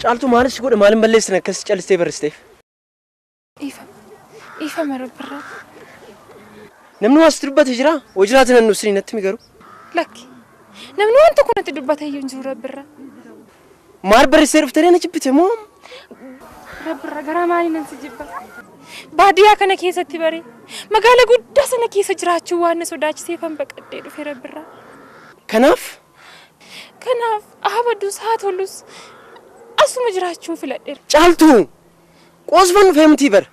Caaltuu maalis godhe maalin balleessine akkas callistee barristeef? Dhiifama Rabbirraa. Namni waa sitti dubbate jira? Hoo jiraate nan nuuf natti mi garuu? Lakki. Namni waan tokko natti dubbate iyyuu hin jiru Rabbirraa. Maal barreessee dhuftee na jibbite moo? Rabbirraa garaa maalii nan si jibba? Baadiyyaa kana keessatti bare magaalaa guddaa sana keessa jiraachuu waan na sodaachiseefan baqadhee dhufe Rabbirraa. Kanaaf? Kanaaf haa haa tolus asuma jiraachuun filadheera. Caaltuu! Qoosfan dhufee mitii bara.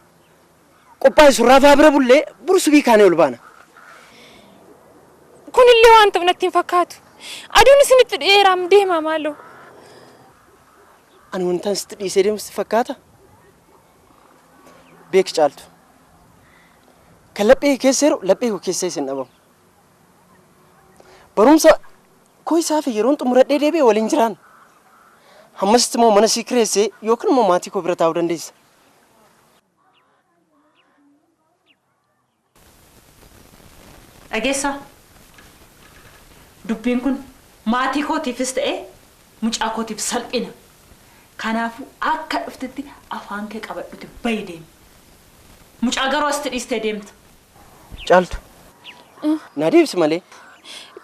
Qophaa'e surraa fa'aa bira bullee bursubii kaanee ol baana. Kunillee waan ta'u natti hin fakkaatu. Aduun isinitti dheeraam deemaa maaloo. Ani wantaan sitti dhiisee deemu sitti fakkaata? Beeki Caaltu. Kan laphee keessa jiru laphee koo keessa isin dhabamu. Barumsa koo isaa fi yeroon xumuradhee deebi'e waliin jiraan. Hammasitti immoo mana sii kireessee yookiin immoo maatii koo bira taa'uu dandeessa. Dhageessaa? Dubbiin kun maatii kootiifis ta'ee mucaa kootiif salphina. Kanaafuu akka dhuftetti afaan kee qabadhuti bahi deemi. Mucaa garuu asitti dhiistee deemta. Caaltu. Naa deebisi malee.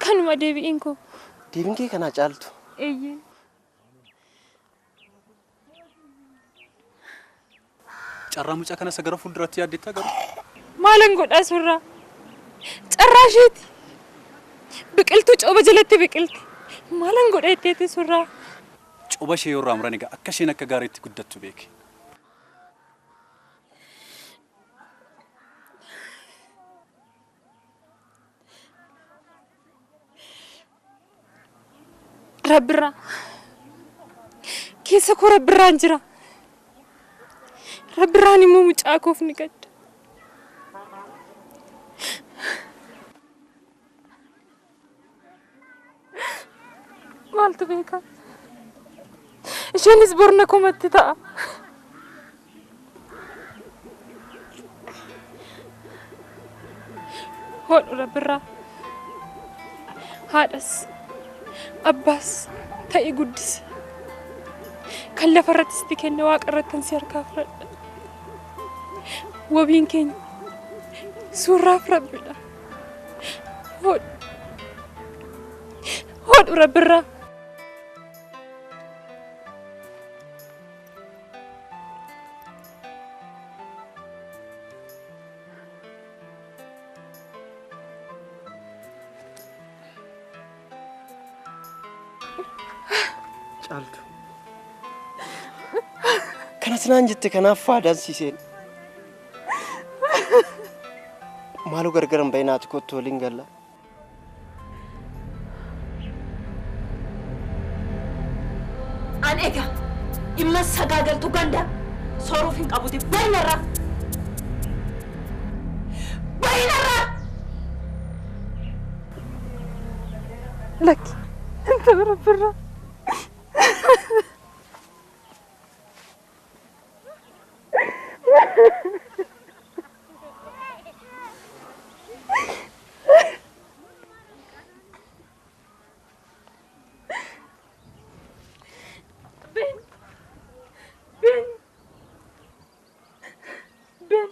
Kanuma deebi'iin koo. Deebiin kee kanaa Caaltu. Eeyyee. Carraa mucaa kana isa gara fuulduraatti yaaddeettaa garuu? Maalan godhaa surraa? Carraa isheeti. Biqiltuu cooba jalatti biqilti. Maalan godha jetteeti surraa? Cooba ishee yoo irraa muran egaa akka isheen akka gaariitti guddattu beeki. Rabbirraa. Keessa koo Rabbirraan jira. Rabbirraan immoo mucaa koof ni gadda. Maaltu beeka? Isheenis borna komatti ta'a. Hodhu Rabbirraa. Haadhas, abbaas ta'e guddisi. Kan lafarratti sitti kenne waaqa irratti si harkaa fudhadha. Wabiin keenya suurraaf Rabbidha. Hodhu. Hodhu Rabbirraa. Caaltu. Kanas naan jette kanaaf faadaan siiseen. Maaloo gargar hin bahin haati kootti waliin galla. An egaa dhimma sagaagaltuu ganda sooruuf hin qabuti bahinarraa. Bahinarraa! Lakki. Inta Rabbirraa. Ben. Ben. Ben.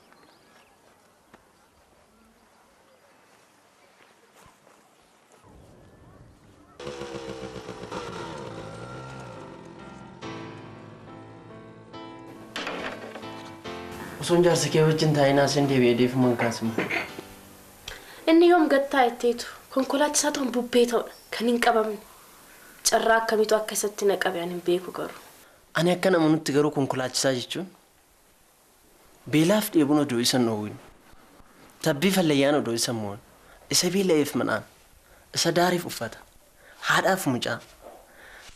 Osoon jaarsa kee wajjin taa'ee naaseen deebi'ee deefuman kaasuma. Inni yoom gad taa'etteetu konkolaachisaa ta'uun bubbee ta'udha kan hin qabamne. Carraa akkamiitu akka isatti na qabe ani hin beeku garuu. Ani akka namanutti garuu konkolaachisaa jechuun beelaaf dheebuun odoo isa hin dhoowwin. Tabbii fallayyaan odoo isa hin mo'an. Isa beela'eef midhaan, isa daariif uffata, haadhaaf mucaa,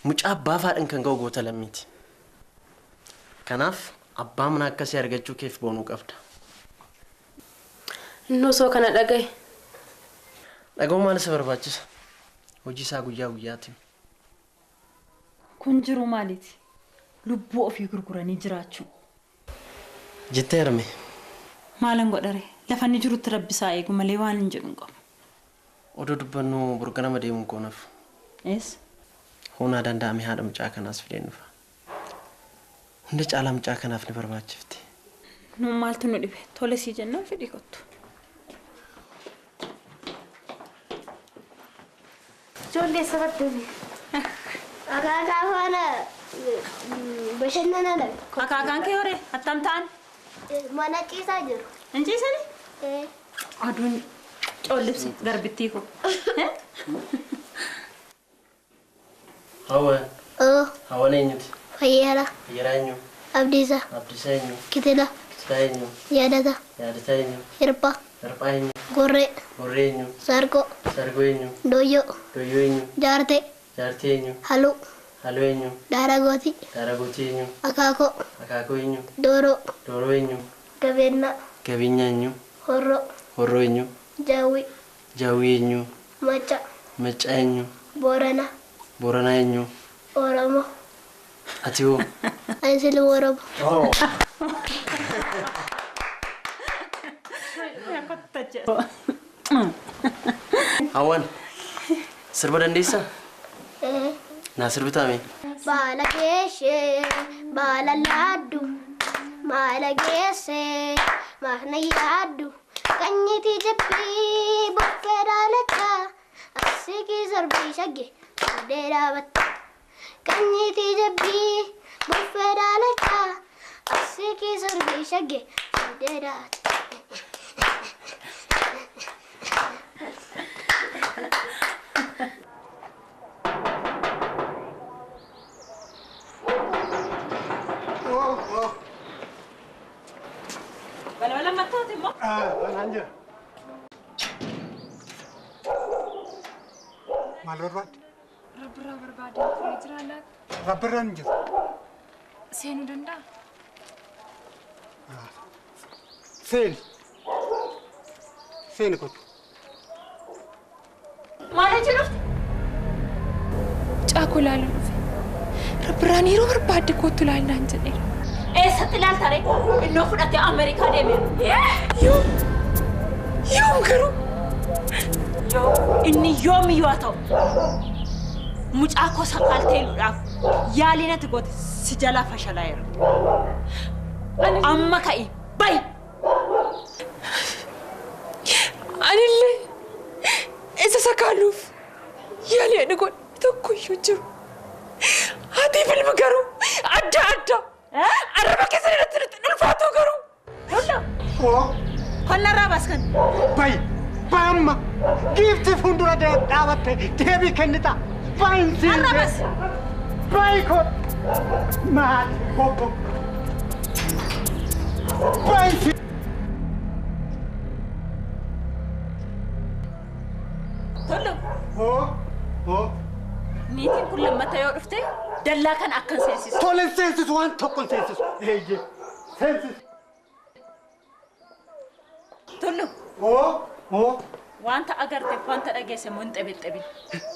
mucaa abbaaf haadhan kan ga'u goota lammiiti. Kanaaf abbaa manaa akkasii argachuu keef boonuu qabda. Inni osoo kana dhagaye. Dhaga'uu maal isa barbaachisa? Hojii isaa guyyaa guyyaatiin. Kun jiru maaliiti? Lubbuu ofii gurguranii jiraachuu. Jettee harme. Maalan godhare? Lafa inni jirutti rabbi isaa eegu malee waan hin jedhu hin qabu. Odoo dubbannu burga nama deemuun koonaaf. Eessa? Hoonaa danda'ame haadha mucaa kanaas fideen dhufa. Hunda caalaa mucaa kanaaf ni barbaachifti. Nuun maaltu nu dhibe? Tole sii jennaan fedhii kottu. Ijoollee sababni. Akaakaa faana bashannana dhabe. Akaakaan kee horee attam ta'an? Mana ciisaa jiru. Hin ciisanii? Aduun coollibsi garbittii koo. Hawwan. Hawwan eenyuti? Fayyaara. Fayyaraa eenyu? Abdiisaa. Abdiisaa eenyu? Kitila. Kitilaa eenyu? Yaadataa. Yaadataa eenyu? Hirphaa. Hirphaa eenyu? Gorree. Gorree eenyu? Sargoo. Sargoo eenyu? Dooyyoo. Dooyyoo eenyu? Jaartee. Jaartee eenyu? Haluu. Haluu eenyu? Daaragootii. Daaragootii eenyu? Akaakoo. Akaakoo eenyu? Dooroo. Dooroo eenyu? Gabeennaa. Gabeenyaa eenyu? Horroo. Horroo eenyu? Jaawwii. Jaawwii eenyu? Macca. Macca eenyu? Booranaa. Booranaa eenyu? Oromoo. Ati hoo? Ani silma Oromoo. Hawwan sirba dandeessaa? Naa sirbitaa mee? Baala geeshee baala laaddu maala geessee maana yaaddu qanyitii jabbii buffee dhaalachaa asikii sarbii shagge fuudhee dhaabatta. Qanyitii jabbii buffee dhaalachaa asikii sarbii shagge fuudhee dhaabatta. Balbala mattaati immoo? Banaan jira. Maal barbaadde? Rabbirraa barbaadee turee jira laata? Rabbirraan hin jiru. Seenuu danda'a? Seeni. Seeni kottu. Maal hojii dhufte? Mucaa koo ilaaluun dhufe. Rabbirraan yeroo barbaadde kottu ilaalnaan jedheera. Eessatti ilaalta ree? Innoo fudhatee Ameerikaa deemeera. Yoom? Yoom garuu? Inni yoomiyyuu haa ta'u mucaa koo sakaaltee hiluudhaaf yaaliin ati goote si jalaa fashalaa'eera. Amma ka'i bayi! Anillee isa sakaaluuf yaalii ani godhe tokkoyyuu jiru. Haatiif ilmi garuu adda adda. Arraba keessan irratti nutti ulfaatu garuu. Qonnarraa baaskan. Bayi! Bayi amma! Giiftii fuuldura dhaabatte deebii kennita. Bayi hin siin. Arra bas! Bayi koo! Maal bobbo! Bayi siin. Tollu. Hoo! Niitiin kun lammata yoo dhufte dallaa kana akkan seensisu. Tole seensisu waan tokko seensisu. Eeyyee seensisu. Tollu. Hoo! Wanta agarteef wanta dhageesse immoo hin xebixxebin.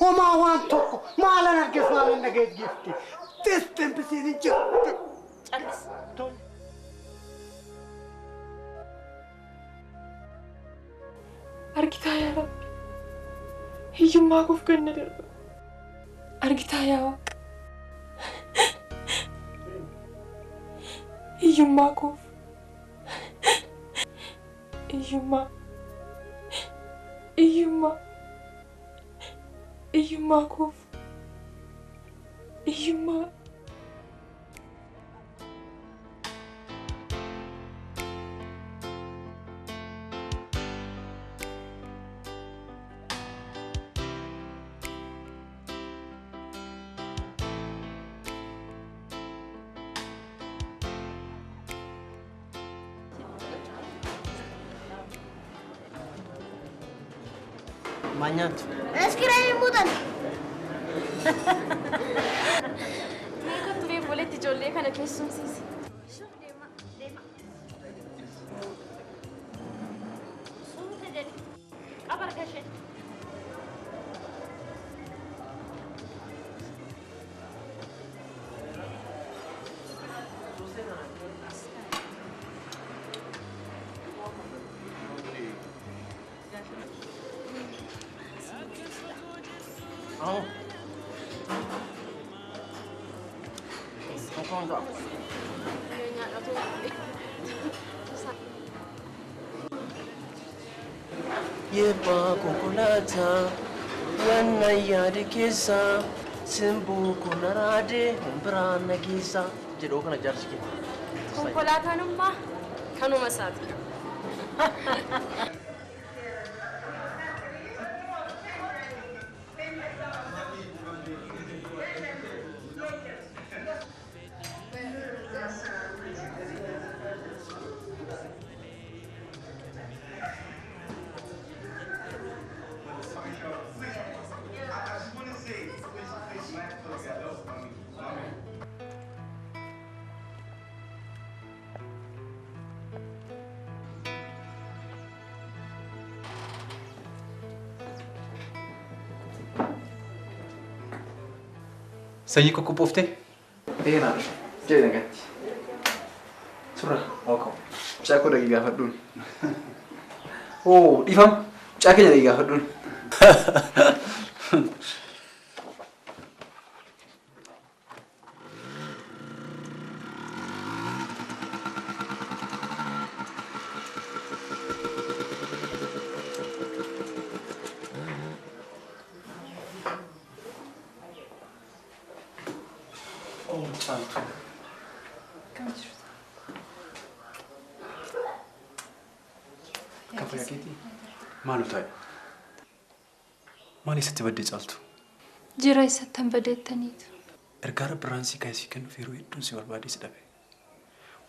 Homaa waan tokko maalan argees maalan dhagees giifti. Teessembisiin hin jiru. Callis. Argitaa yaa Rabbi. Hiyyummaa koof ganna darba. Argitaa yaa Waaqa. Hiyyummaa koof. Hiyyummaa. Hiyyummaa. Hiyyummaa koof. Hiyyummaa. Maal nyaattu? Iskiriimii muuxan. Mee kottu bee boleetti ijoollee kana keessumsiisi. Suuta jedhi. Qaba harka ishee. Aho. Tokkoon Yebbaa konkolaataa wanna yaade keessa simboo konaraadee biraan na geessa jedhoo kana jaarsi kenna. Konkolaataan kanuma isaati. Sanyii qoqqophooftee? Ee naa dhufe. Jee nagaatti. Surra. Ookoo. Mucaa koo dhaqii gaafadhuun. Oo dhiifama. Mucaa keenya dhaqii gaafadhuun. Caaltu. Akkam jirtu? Akkam fayyaa keetii? Maaloo taa'e? Maal eessatti baddee Caaltu? Jira eessattan badeettaniitu. Ergaa Rabbirraan si kaasii kennuuf yeroo hedduun si barbaadee si dhabe.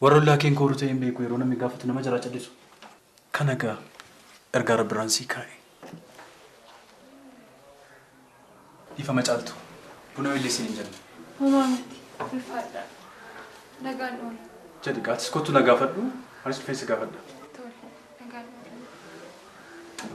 Warra ollaa keen kooruu ta'e hin beeku yeroo namni gaafatu nama jalaa callisu. Kana egaa ergaa Rabbirraan si kaa'e. Dhiifama Caaltu. Buna weelleessiin hin jenne. Homaa miti. Ulfaadha. Nagaan oola. Jedhi gaatis kottu na gaafadhu. Anis dhufee si gaafadha. Tole. Nagaan oola.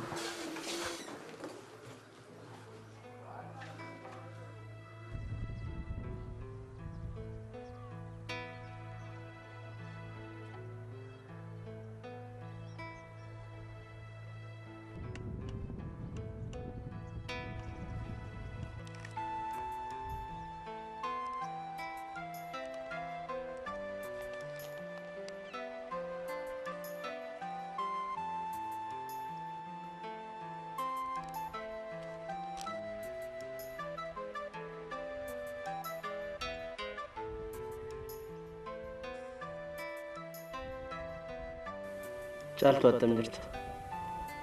Caaltu attam jirta.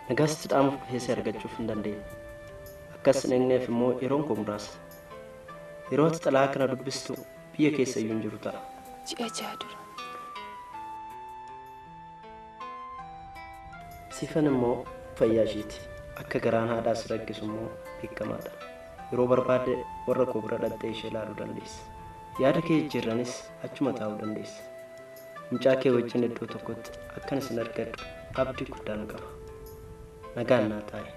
Nagaasitti dhaamuuf dhufee si argachuuf hin dandeenye. Akkas hin eegneef immoo yeroon koo muraasa. Yeroo ati xalayaa kana dubbistu biyya keessa iyyuu hin jiru ta'a. Ji'a ja'a dura. Sifan immoo fayyaa ishiiti. Akka garaan haadhaa si rakkisu immoo beekamaadha. Yeroo barbaadde warra koo bira dhaqxee ishee ilaaluu dandeessa. Yaada kee jijjiirranis achuma taa'uu dandeessa. Mucaa kee wajjin iddoo tokkotti akkan isin argadhu abdii guddaan qaba. Nagaan naa taa'e.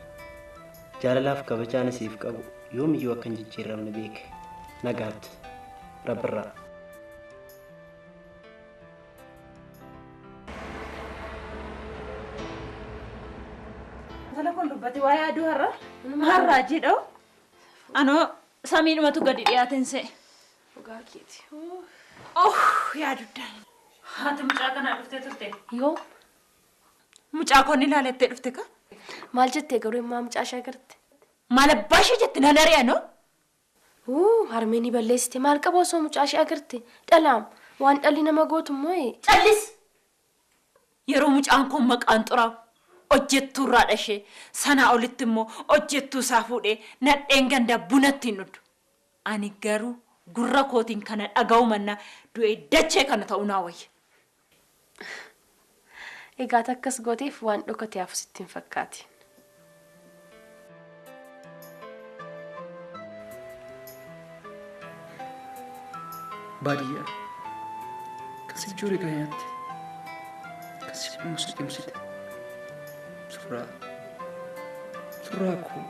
Jaalalaaf kabajaan isiif qabu yoomiyyuu akka hin jijjiiramne beeke. Nagaatti. Rabbirraa. Intala kun dubbate waa'ee aduu har'a. Har'aa jedhoo. Anoo samiidhumatu gadi dhiyaateen se'e. Dhugaa keeti. Oh yaaduddaan. Haati mucaa kanaa dhuftee turte? Yoo. Mucaa koon ilaalettee dhufte ka? Maal jettee garuu immoo mucaa ishee agarte? Maal abbaa ishee jette nan ari'a noo? Harmee ni balleessite maal qabu osoo mucaa ishee agarte? Dhalaam waan dhalli nama gootu immoo. Callis! Yeroo mucaan kun maqaan xuraa'u hojjettuu irraa dhashee sanaa olitti immoo hojjettuu isaa fuudhee nadheen gandaa bunatti hin dhudhu. Ani garuu gurra kootiin kana dhaga'u mannaa du'ee dachee kana ta'uu naa wayya. Egaa akkas gooteef waan dhokate hafu sitti hin fakkaatin. Baadiyyaa kan si ijoollee kan nyaatte kan si cimsite surraa surraa koo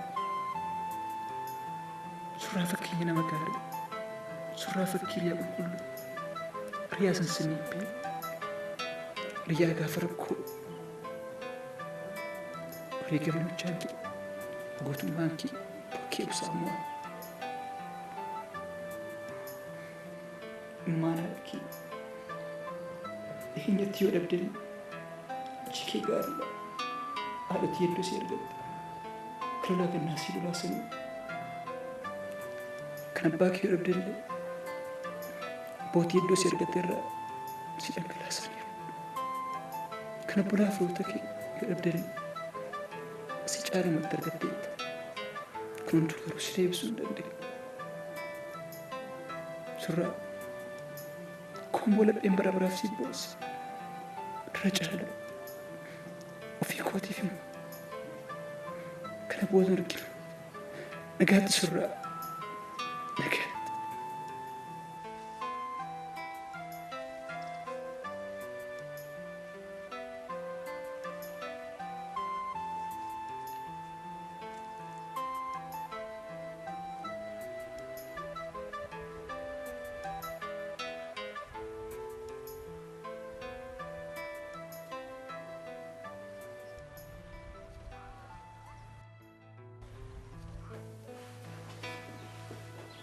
surraa fakkeenya nama gaarii surraa fakkii riyaa qulqulluu riyaa sansaniibbee riyaa gaafa rakkoo wareegamni hojjaan kee gootummaan kee bokkee ibsaa mo'a. Immaan haadha kee dhiheenyatti yoo dhabde hojii kee gaariidha. Haadhotii hedduu si argatte. Kan lolaa gannaa si lolaasanii. Kan abbaa kee yoo dhabde illee abbootii hedduu si argatte irraa si dhangalaasaniiru. Kan obbolaa firoota kee yoo dhabde illee si caalumatti argatteetta. Kun hunduu garuu si deebisuu hin dandeenye. Surraa komboo lapheen bara baraaf si boosse. Irra caala ofii kootiif immoo kana booda arginu. Nagaatti surraa nagaatti.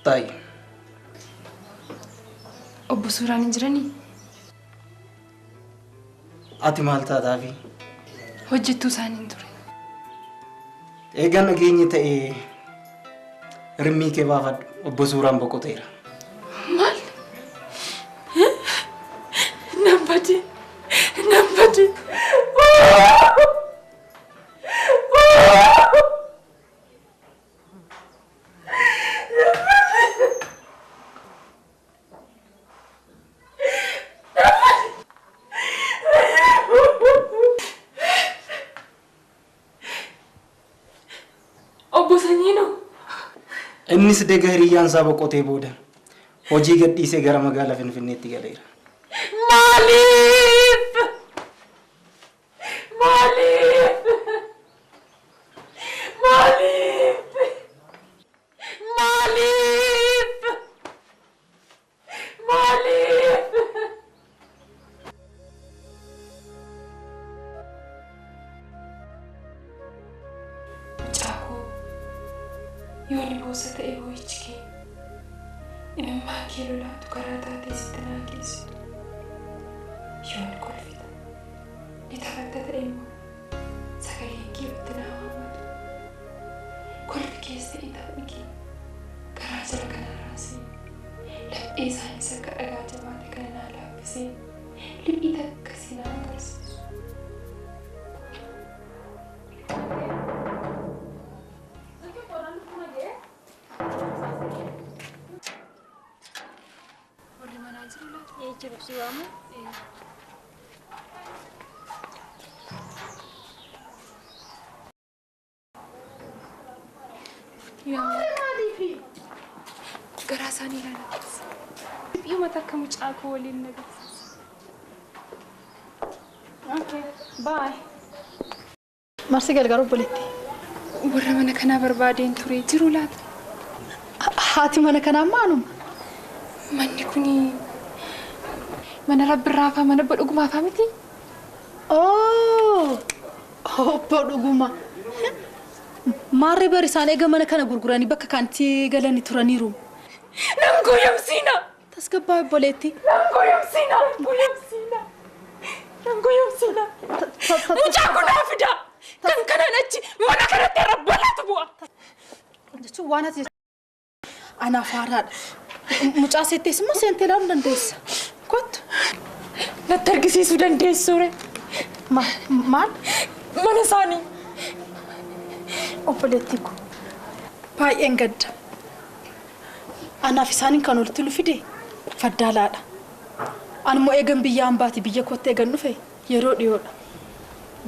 Taayi. Obbo Suuraan hin jiranii? Ati maal taataafi? Hojjettuu isaanii hin ture. Eegaa nageenyi ta'ee rimmii kee baafadhu. Obbo Suuraan boqoteera. Maal? Nan bade. Nan bade. Obbo Sanyiinoo. Innis dega hiriyyaan isaa boqotee booda hojii gadhiisee gara magaalaa Finfinneetti galeera. Maaliif? Maaliif? Maaliif? Maaliif? Maaliif? Mucaa koo yoo ni boosa ta'e boo'ichi kee imimmaan kee lolaatu karaa taatee sitti naa geessitu. Yoo ni kolfita ni taphatta ta'e immoo sagaleen kee ofitti naa waammatu. Kolfi kees ta'e taphni kee karaa jala kanaa raasee laphee isaanis akka dhagaa jabaate kana naa laaffisee liphii takka si naa agarsiisu. Warri manaa jiru laata? Jiru si waamu? Garaa isaanii ilaalaa. Dhiphuma takka mucaa koo waliin na agarsiisa. Okay, bye. Marsi gargaaru obboleetti. Warra mana kanaa barbaadeen ture jiru laata? Haati mana kanaa maanuma? Manni kuni mana rabbirraa faa mana obbo Dhugumaa faa miti? Oo, obbo Dhuguma. Maarree bari isaan eega mana kana gurguranii bakka kanatti galanii turaniiru. Nan goyomsiina! Tasgabbaa obboleetti. Nan goyomsiina! Goyomsiina! Nan goyomsiina! Mucaa kun naa fidaa! Kan kanaan achi mana kanatti irra balaatu bu'a! Jechuun waan ati anaaf haaraadha. Mucaa seettees immoo seentee ilaaluu dandeessa. Kottu. Natti argisiisuu dandeessuu ree? Maal? Mana isaanii. Obboleettii ko baay'een gadda. Anaaf isaaniin kan walitti nu fide faddaalaadha. Ani immoo eegan biyya hambaati biyya kootti eegan dhufe yeroo dhiyoodha.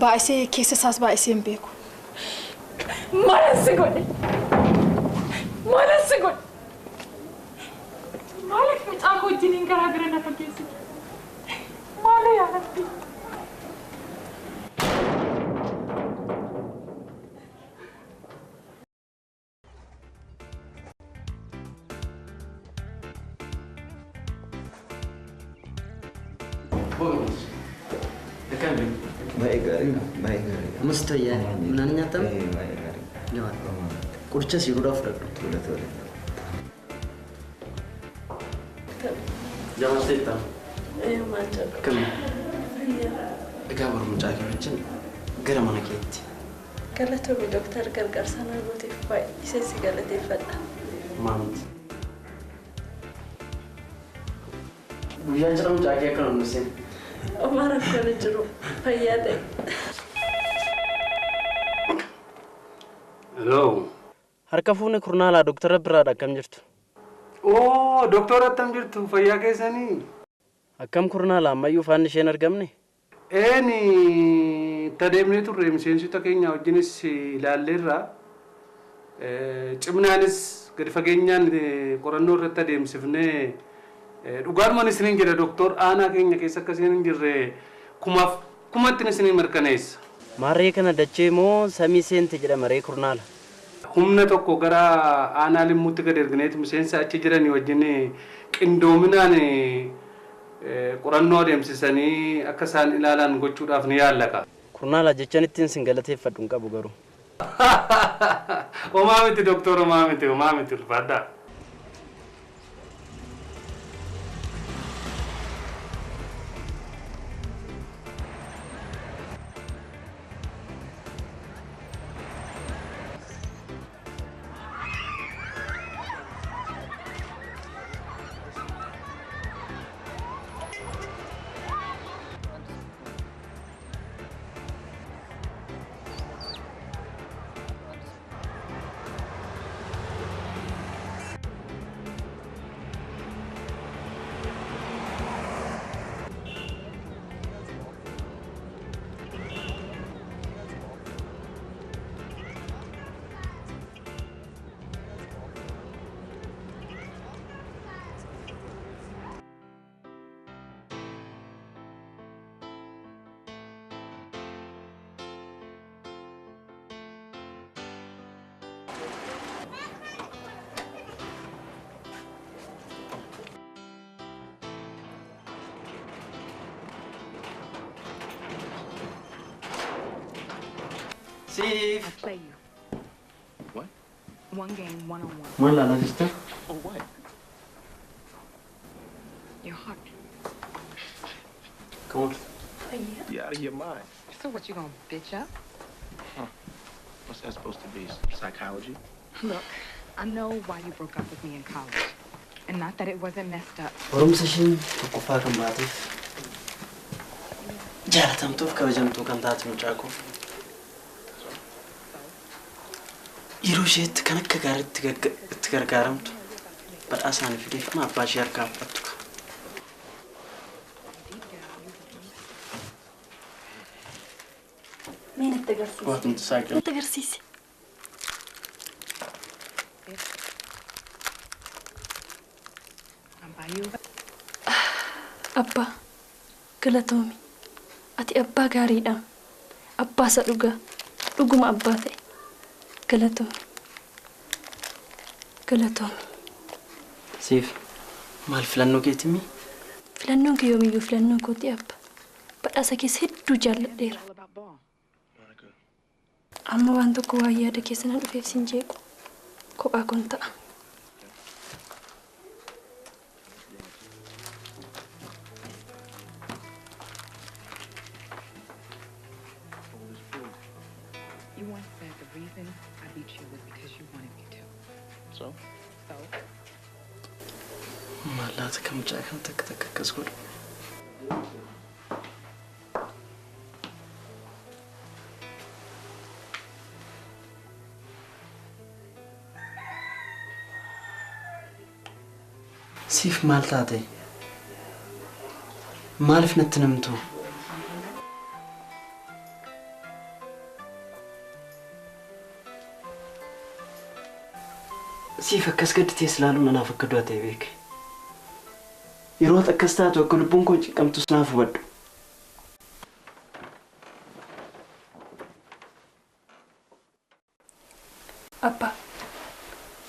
Baay'isee keessa isaas baay'isee hin beeku. Maalan si godhe? Maalan si godhe? Maaliif mucaa koo wajjiniin garaa gara na fageessite? Maaloo yaa Rabbi? Baay'ee gaariidha. Baay'ee gaariidha. Ammas tayyaa midhaan nyaatame? Baay'ee gaariidha. Qoricha si yeroo fudhadhu. Tole tole. Jabaatteetta. Maal jedhu? Kam? Egaa boru mucaa kee wajjin gara mana keetti. Galatoomi dooktar gargaarsa naa gooteef baay'ee si galateeffadha. Maamti. Guyyaan jedhamu mucaa kee akka nu seenu. Homaa rakkoon hin jiru. Fayyaa ta'e. Hello. Harka fuune kurnaalaa doktara biraadha akkam jirtu? Oo, doktora akkam jirtu? Fayyaa keessanii? Akkam kurnaalaa ammayyuu faanni isheen argamne? Eeni tadeemnee turre miseensota keenya wajjinis ilaalleerra. Cimnaanis gadi fageenyaan qorannoo irratti adeemsifnee dhugaadhumaan isiniin jedha doktor aanaa keenya keessa akka isheen hin jirre kumaaf kumatti isiniin mirkaneessa. Maarree kana dachee moo samii seente jedhama ree kurnaala? Humna tokko gara aanaa limmuutti gad ergineeti miseensa achi jiranii wajjin qindoominaan qorannoo adeemsisanii akka isaan ilaalan gochuudhaaf ni yaallaka. Kurnaala jechaan ittiin sin galateeffadhu hin qabu garuu. Homaa miti doktor, homaa miti, homaa miti ulfaadhaa. Siif. I play you. What? One game, one on one. Maal ilaalaa jirta? Oh, what? Your heart. Come on. You out of your mind. So what, you gonna bitch up? Huh. What's that supposed to be? Psychology? Look, I know why you broke up with me in college. And not that it wasn't messed up. Barumsa isheen tokkoffaa kan baateef jaalatamtuuf kabajamtuu kan taate mucaa koo. Yeroo isheetti kan akka gaariitti itti gargaaramtu badhaasa ani fideef ana abbaa ishee harkaa fudhattu. Mee natti agarsiisi. Waatumti saaqee. Natti agarsiisi. Abbaa, galatoomi. Ati abbaa gaariidha. Abbaa isa dhugaa. Dhuguma abbaa ta'e. Galatoomi. Galatoomi. Siif maal filannoo keetimii? Filannoon kee yoomiyyuu filannoo kooti abba. Badhaasa keessa hedduu jaalladheera. Amma waan tokko waa yaada keessa na dhufeef sin jeequ. Kophaa kun ta'a. You once said the reason I beat you was because you wanted me to. So? So? Maal laata kan mucaa kana takka takka akkas godhu? Siif maal taate? Maaliif natti namtu? Siif akkas gadditee ilaaluun anaaf akka du'a ta'e beeke. Yeroo akkas taatu akka lubbuun koo cinqamtus naaf hubadhu. Abbaa,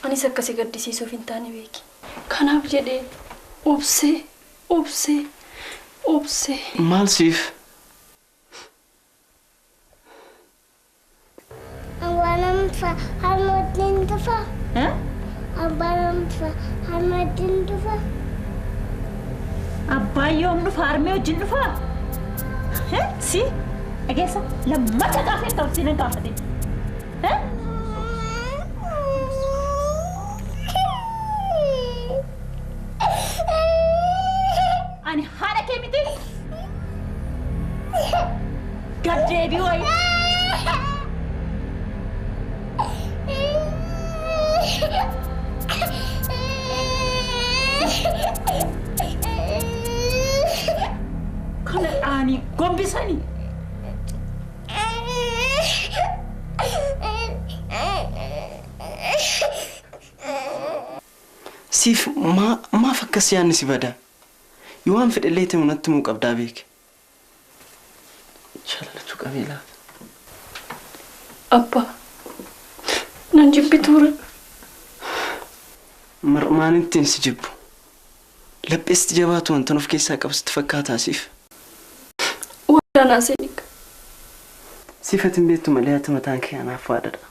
anis akkasii gaddisiisuuf hin taane beeki. Kanaaf jedhee obsee, obsee, obsee. Maal siif? Harmootiin dhufa. Abbaan harmootiin dhufa. Abbaan yoom dhufa harmee wajjin dhufaa? Si dhageessa lammata gaafee ta'u si nan gaafate. Ani haadha kee miti? Gad deebii wayii. Kana dhaanii gombisanii. Siif maaf akkas yaadni si bada? Yoo waan fedhe ta'e natti himuu qabdaa beeke. Jaalatu qabee laata? Abbaa, nan jibbituura. Mar'umaan ittiin si jibbu. Lapheesti jabaatu wanta of keessaa qabu sitti fakkaataa siif. Waadaa naa seenika. Siif ati hin beektu malee ati mataan kee anaaf waadaadha.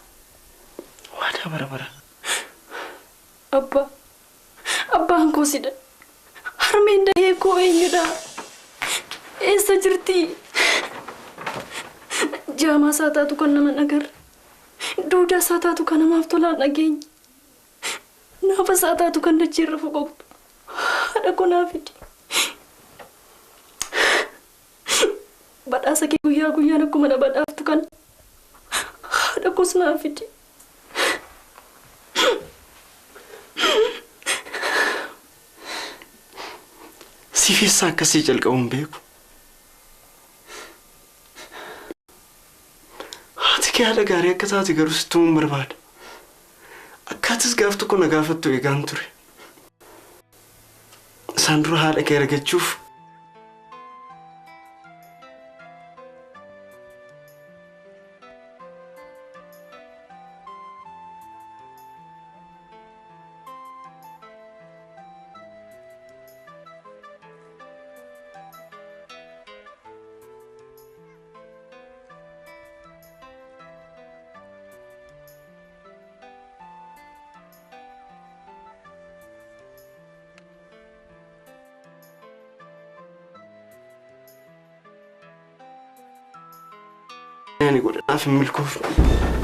Waadaa bara bara. Abbaa, abbaan koo sidha. Harmeen dahee koo eenyudha? Eessa jirti? Jaamaa isaa taatu kan nama hin agarre. Duudaa isaa taatu kan namaaf tolaan dhageenye. Naafa isaa taatu kan dachee irra foqoqtu. Haadha koo naa fidi. Badhaasa kee guyyaa guyyaan akkuma na badhaaftu kana haadha koos naa fidi. Siif eessaa akkasii jalqabu hin beeku. Haati kee haadha gaarii akka taate garuu sitti himuun barbaada. Akkaatis gaaf tokko na gaafattu eegaan ture. Isaan dura haadha kee argachuuf ani godhanaaf hin milkoofne.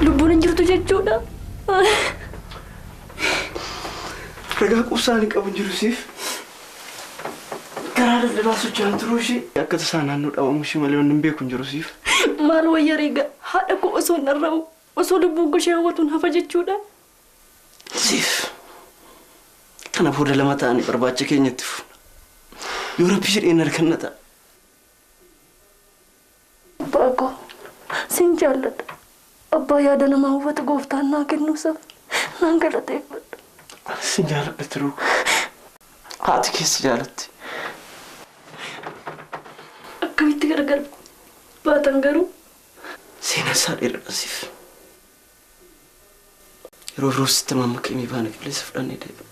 Lubbuun hin jirtu jechuudha. Ragaa quubsaa ani qabu hin jiru siif. Karaa daldalaa socho'an turuu ishee akka tasaa naannoo dhabamuu ishee malee wanni hin beeku hin jiru siif. Maal wayya reega haadha koo osoo hin dharra'u osoo lubbuun koo ishee hawwatuun hafa jechuudha. Siif kana booda lama ta'anii barbaacha keenyatti fufna. Yoo rabbi jedheen harkanna ta'a. Abbaa koo sin jaalladha. Abbaa yaada namaa hubatu gooftaan naa kennuusaaf naan galateeffadha. Sin jaalladha turuu. Haati keessa jaalatti. Akkamitti gargar baatan garuu? Seenaa isaa dheeradha siif. Yeroo biroo sitti mammakee baana qilleensa fudhannee deebi'a.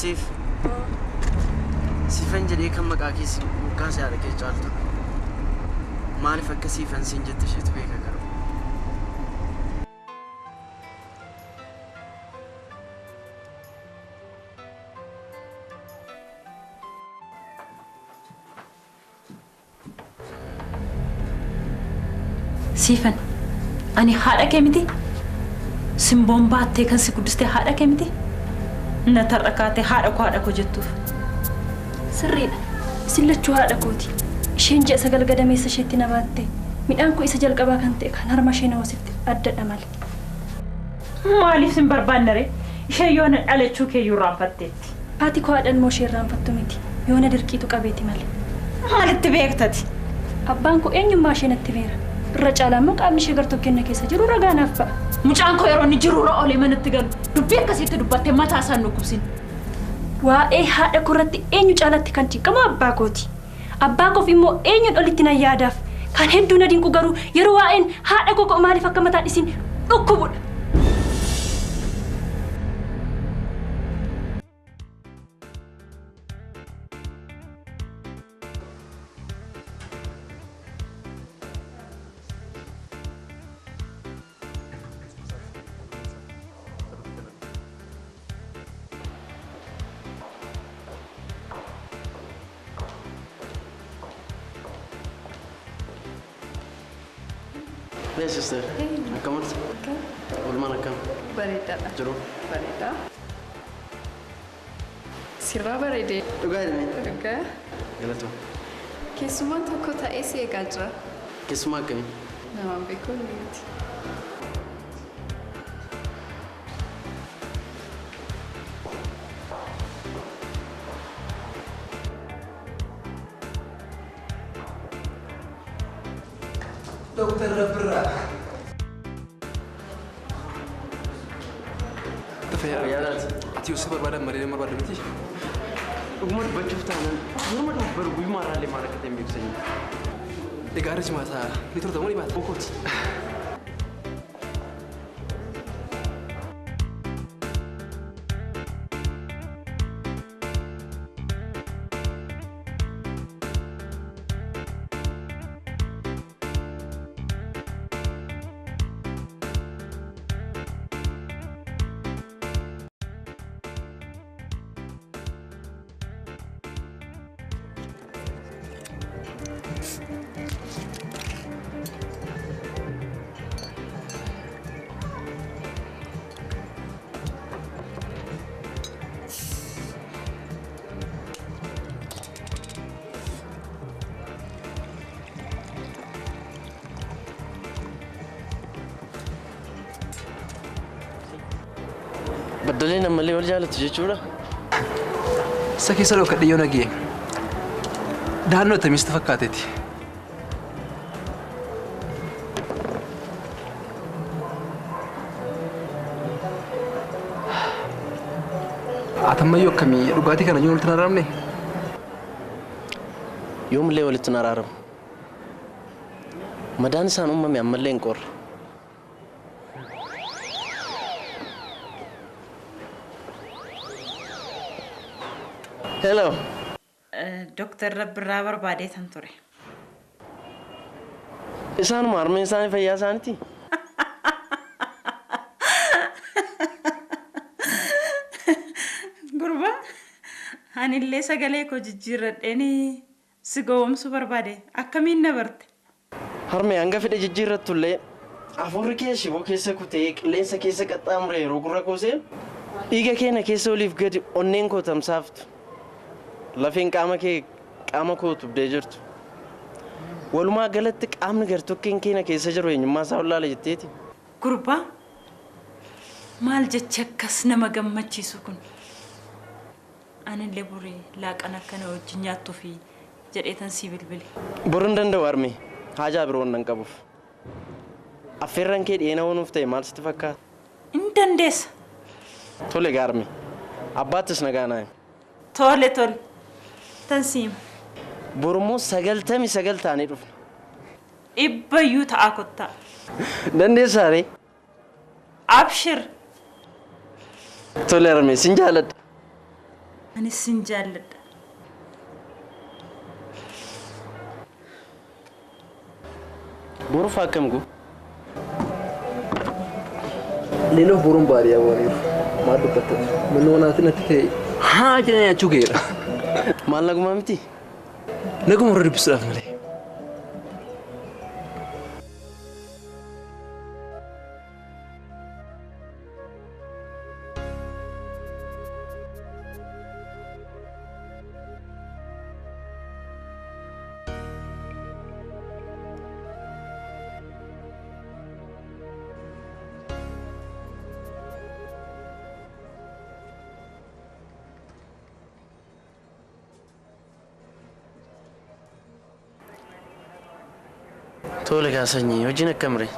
Siif. Siifan jedhee kan maqaa kee si moggaase haadha kee caaltu. Maaliif akka siifan siin jette isheetu beeka garuu. Siifan, ani haadha kee miti? Simboon baattee kan si guddiste haadha kee miti? Na tarra kaatee haadha koo jettuuf. Sirriidha. Isin lachuu haadha kooti. Isheen ji'a 9 gadameessa isheetti na baatte. Midhaan koo isa jalqabaa kan ta'e kan harma ishee na hoosifte addadha malee. Maaliif sin barbaanne ree? Ishee yoona dhalachuu kee iyyuu irraanfatteetti. Haati koo haadha ilmoo ishee irraanfattu miti. Yoona dirqiitu qabeeti malee. Maalitti beektati? Abbaan koo eenyummaa ishee natti beera. Irra caalaa immoo qaamni ishee gartokkeen keessa jiru ragaa naaf ba'a. Mucaan koo yeroo inni jiru irra oolee manatti galu dubbii akkasiitti dubbattee mataa isaan dhukkubsin. Waa'ee haadha koo irratti eenyu caalatti kan cinqamu abbaa kooti. Abbaa koof immoo eenyuun olitti nan yaadaaf. Kan hedduu na dinqu garuu yeroo waa'een haadha koo maaliif akka mataan isin dhukkubudha. Hey sister. Akkam oolta? Oolmaan akkam? Bareedaadha. Jiru? Bareedaa. Sirraa bareedee. Dhugaa jedhame. Dhugaa. Galatoo. Keessummaan tokko taa'ee si eegaa jira. Keessummaa akkamii? Namaan beekuu miti. Dooktar Rabbirraa. Ati yoo si barbaadan malee nama barbaadu miti. Dhuguma dubbachuuf taanaan morma dubbaru guyyuma har'aallee maal akka ta'e hin beeku sanyii. Egaa harri jimaataa ni turta moo ni baata? Bokooti. Baddaleen ammallee wal jaalatu jechuudha. Isa keessa dhokadhe yoo nagee dahannoo attamiis fakkaateeti. Atammayyoo akkamii dhugaatii kana yoo walitti hin araaramne? Yoomillee walitti hin araaramu. Madaan isaan uumame ammallee hin qorre. Hello. Dooktar Rabbirraa barbaadeetan ture. Isaanuma harmeen isaanii fayyaa isaaniiti. Gurbaa, anillee sagalee koo jijjiirradheen si gowwoomsuu barbaade akkamiin na barte? Harmee hanga fedhe jijjiirrattullee hafuurri kee shiboo keessa kutee qilleensa keessa qaxxaamure yeroo gurra koosee dhiiga keenya keessa oliif gadi onneen koo tamsaaftu. Lafeen qaama kee qaama koo tubdee jirtu. Walumaa galatti qaamni gartokkeen keenya keessa jiru eenyummaa isaa wallaala jetteeti. Gurbaa, maal jecha akkas nama gammachiisu kun? Anillee borii laaqana akkana wajjin nyaattuufi jedheetan si bilbile. Boruu hin danda'u harmee. Haajaa biroo nan qabuuf. Affeerraan kee dhiyeena oonuuf ta'e maal sitti fakkaata? Hin dandeessa. Tole gaarme. Abbaattis nagaa naa himi. Tole tole. Tan siima. Borummoo 99 taanee dhufna. 100 ta'a kottaa. Dandeessaa ree? Abshir. Tole harmee sin jaalladha. Anis sin jaalladha. Boruuf akkam guu? Leenoo boruun baadiyyaa bu'aniiru. Maal dubbatta? Mannoo naatiin natti ta'e haa jedhanii nyaachuu ga'eera. Maal nagumaa miti? Naguma warra dubbisuudhaaf malee. Tole gaa sanyii hojiin akkam ree?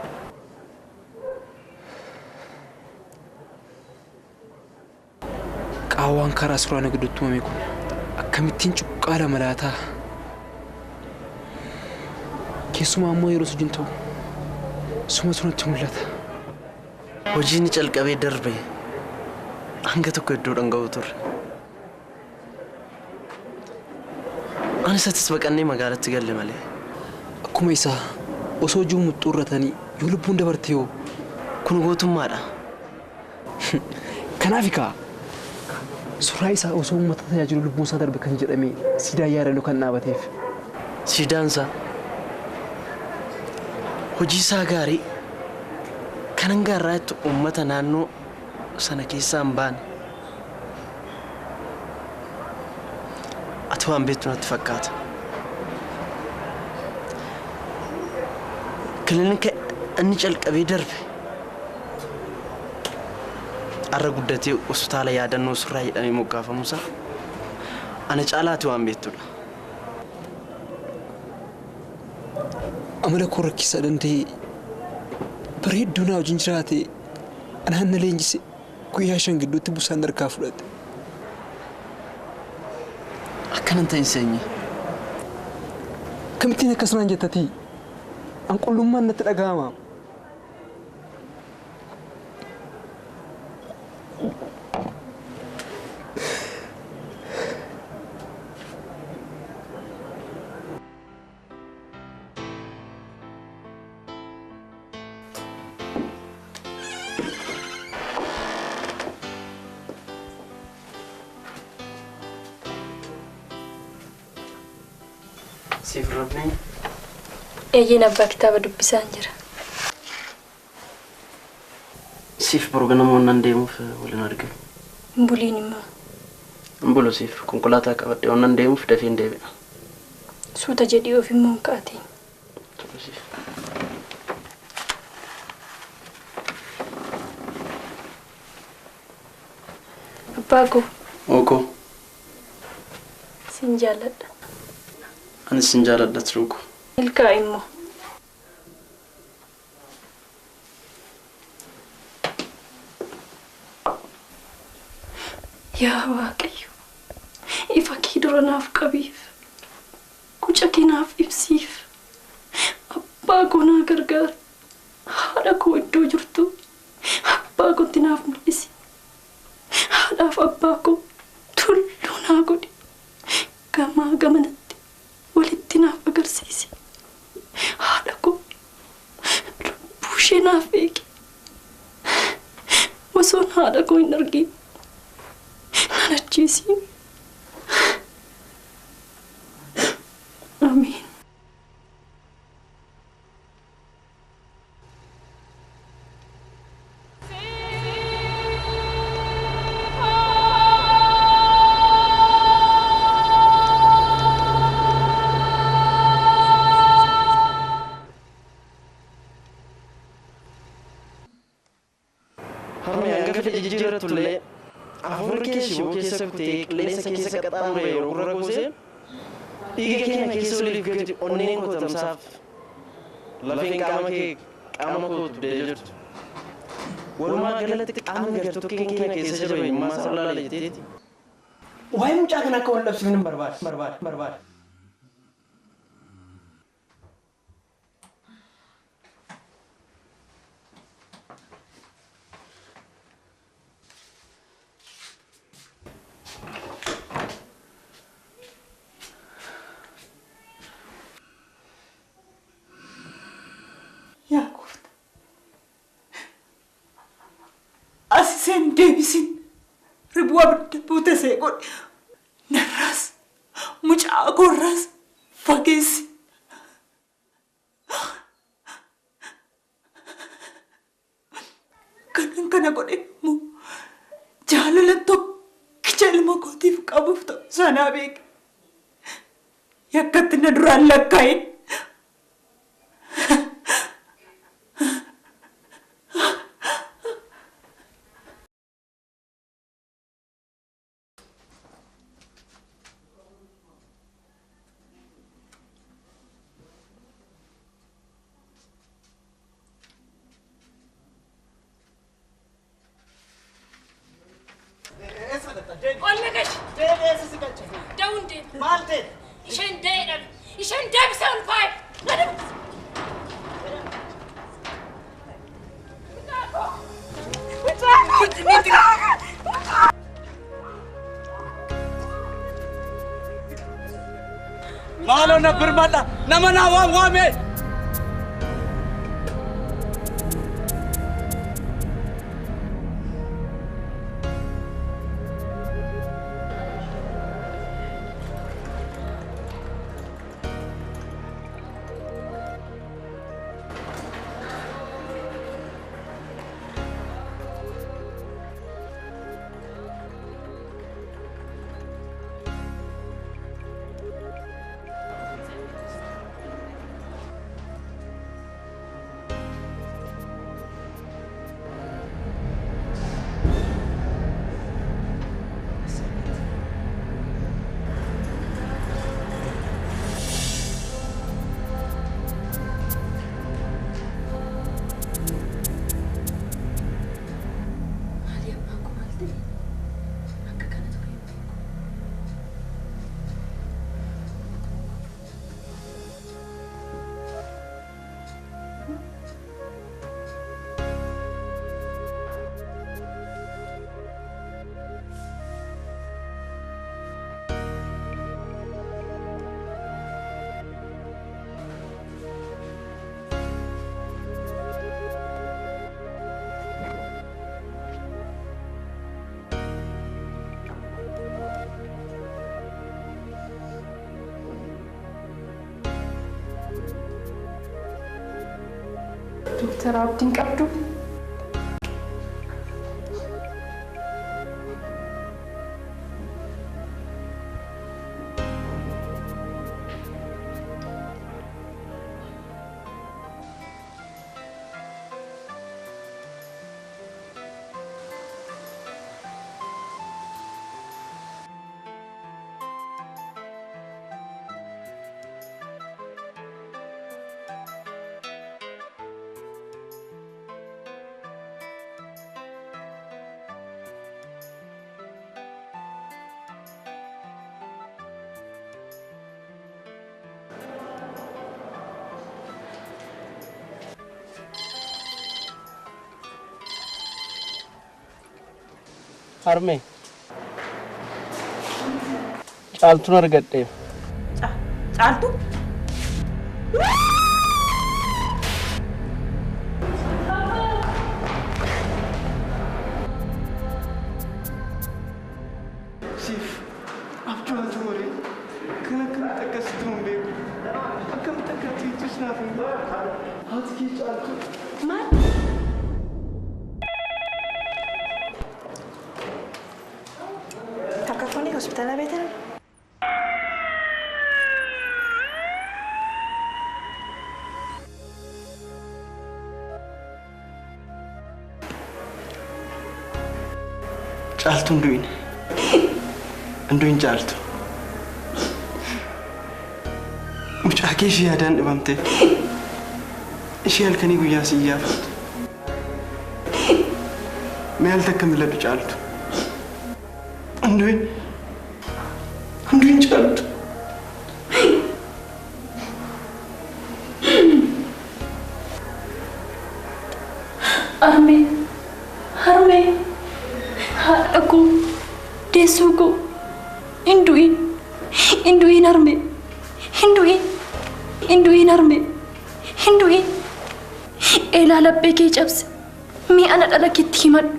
Qaawwaan karaa suuraa na gidduutti uumame kun akkamittiin cuqqaala malaataa? Keessumaa immoo yeroo hojiin ta'u suma sunatti mul'ata. Hojiin calqabee darbe hanga tokko iddoo dhanga'u turre. Ani isattis baqannee magaalatti galle malee. Akkuma isaa osoo hojii muxxuurratanii yoo lubbuun dabarte yoo kun gootummaadha. Kanaaf kaa suuraa isaa osoo uummata tajaajilu lubbuun isaa darbe kan jedhame siidaa yaadannoo kan dhaabateef. Siidaan isaa Hojii isaa gaarii kan hanga har'aatti uummata naannoo sana keessaa hin baane. Ati waan beektu natti fakkaata. Kilinika inni calqabee darbe har'a guddatee hospitaala yaadannoo surraa jedhamee moggaafamuusaa ana caalaati waan beektudha. Amala koo rakkisaa danda'e bara hedduu naa wajjin jiraate anaan na leenjise guyyaa 5 gidduutti busaan harkaa fudhate. Akkanan ta'in seenyi. Kamittiin akkasumaan jettatii? An qullummaan natti dhaga'ama. Siif rabnee? Eeyyeen abbaa kitaaba dubbisaan jira. Siif boru ganama wannan deemuuf waliin arginu. Hin buliin immoo. Hin bulu siif konkolaataa qabadhee wannan deemuuf dafee hin deebi'a. Suuta jedhii of immoo hin ka'atiin. Tole siif. Abbaa koo. Ookoo. Sin jaalladha. Anis sin jaalladha tiruu koo. Milkaa immoo. Yaa Waaqayyo, ifa kee dura naaf qabiif, guca kee naaf ibsiif, abbaa koo naa gargaari, haadha koo iddoo jirtu, abbaa kootti naaf mul'isi, haadhaaf abbaa koo tulluu naa godhi, gamaa gamanatti walitti naaf agarsiisi, haadha koo lubbuu ishee naaf eegi, osoon haadha koo hin argin. Ajjeesiin. Amiin. Harmi hanga fedhe jijjiirratullee afur keessa keessa kutee qilleensa keessa qaxxaamure yeroo gurra goosee dhiiga keenya keessa oliif gadi onneen koo tamsaaf lafeen qaama kee qaama koo dugdee jirtu. Walumaa galatti qaamni gartokkeen keenya keessa jiru eenyummaa isaa olaala jetteeti. Waa'ee mucaa kana akka wal dhabsiifnu hin barbaadu barbaadu barbaadu. Yaa gooftaa, as isheen deebisin ribuu abidda buute see godhe narraas mucaa koorraas fageessi. Kanan kana godhe immoo jaalala tokkicha ilma kootiif qabuuf ta'u sanaa beeke. Yakkatti na duraan lakkaa'in. Maaloo na birmadha nama naa waan waame. Dooktar Abdiin qabdu. Harmee Caaltuun argadheef. Caaltuu? Siif abjuun ture kan akkamitti akkasitti hin beeku akkamitti akkatti ittis naaf hin beeku haati kee Caaltuu. Maal? Hospitala beetan? Caaltuun du'in. Du'in Caaltu. Mucaa kee ishee yaadaan dhibamte. Ishee halkanii guyyaa si iyyaafattu. Mee al takka mil'adhu Caaltu. Du'in. Du'in Caaltu. Harmee, harmee, haadha koo, deessuu koo, hin du'in, hin du'in harmee, hin du'in, hin du'in harmee, hin du'in. Eelaa laphee kee cabse, mi'a na dhala keetti himadhu.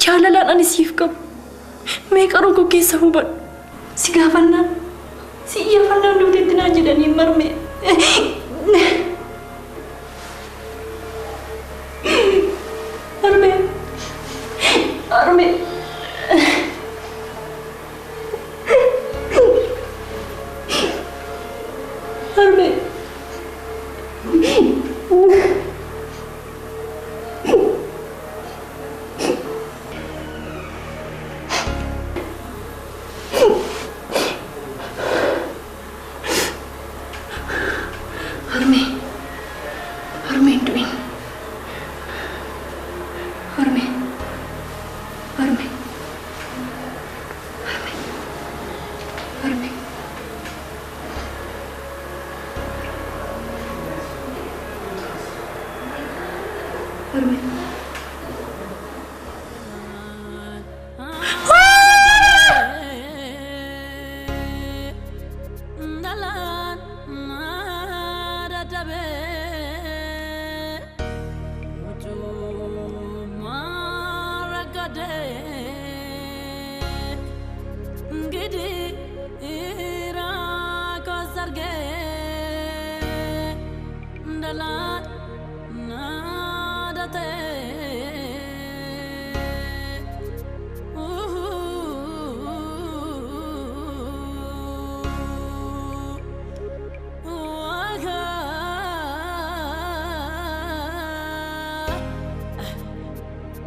Jaalalaan ani siif qabu, mee qaroo koo keessa hubadhu. Si gaafannaan, si iyyaafannaan duuteetti naan jedhanii marmee. Harmee, harmee. Harmee. Harmee, harmee hin du'in. Harmee, harmee, harmee, harmee. Harmee.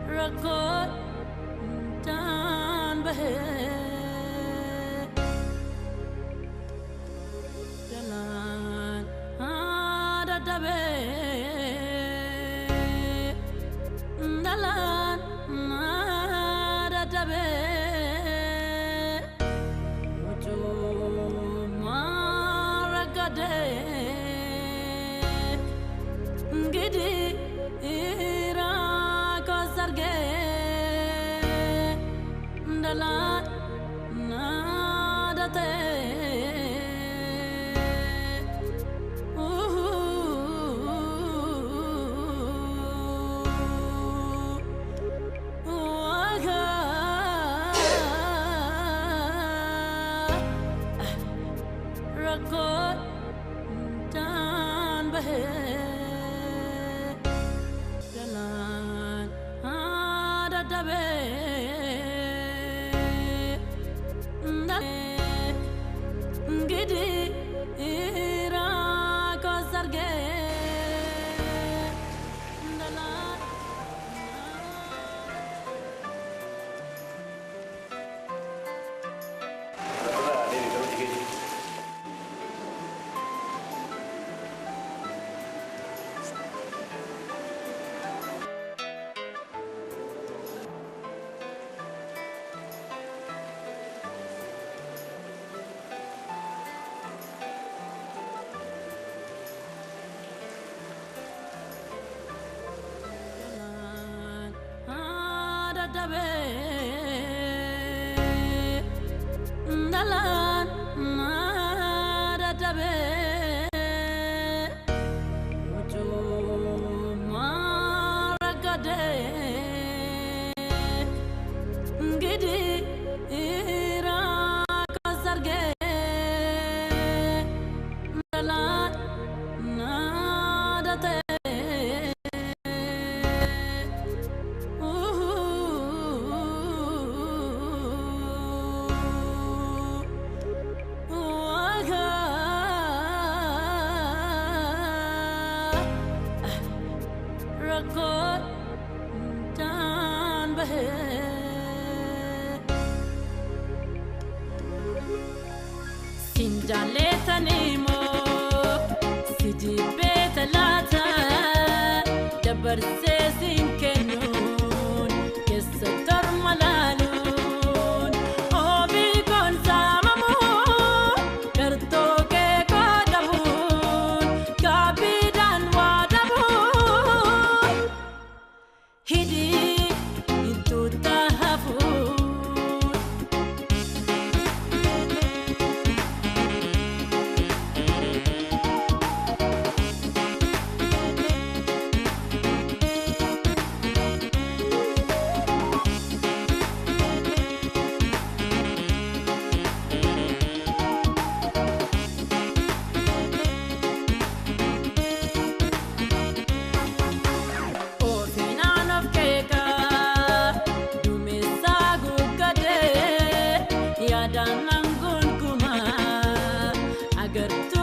Record done by. Dadhabee dhalaan dadhabee mucummaa rakkatee gidi irraa kasargee dhalaan dadhabee. Dabarsee siin kennuun keessa torma laaluun obii koon saamamuun gartoo kee qoodamuun gaabbiidhaan waadamuun hidhii hintuuta hafuun. Ofiinaan of keekaa duumessaa guuggatee yaadaan nan gonkumaa agartuu.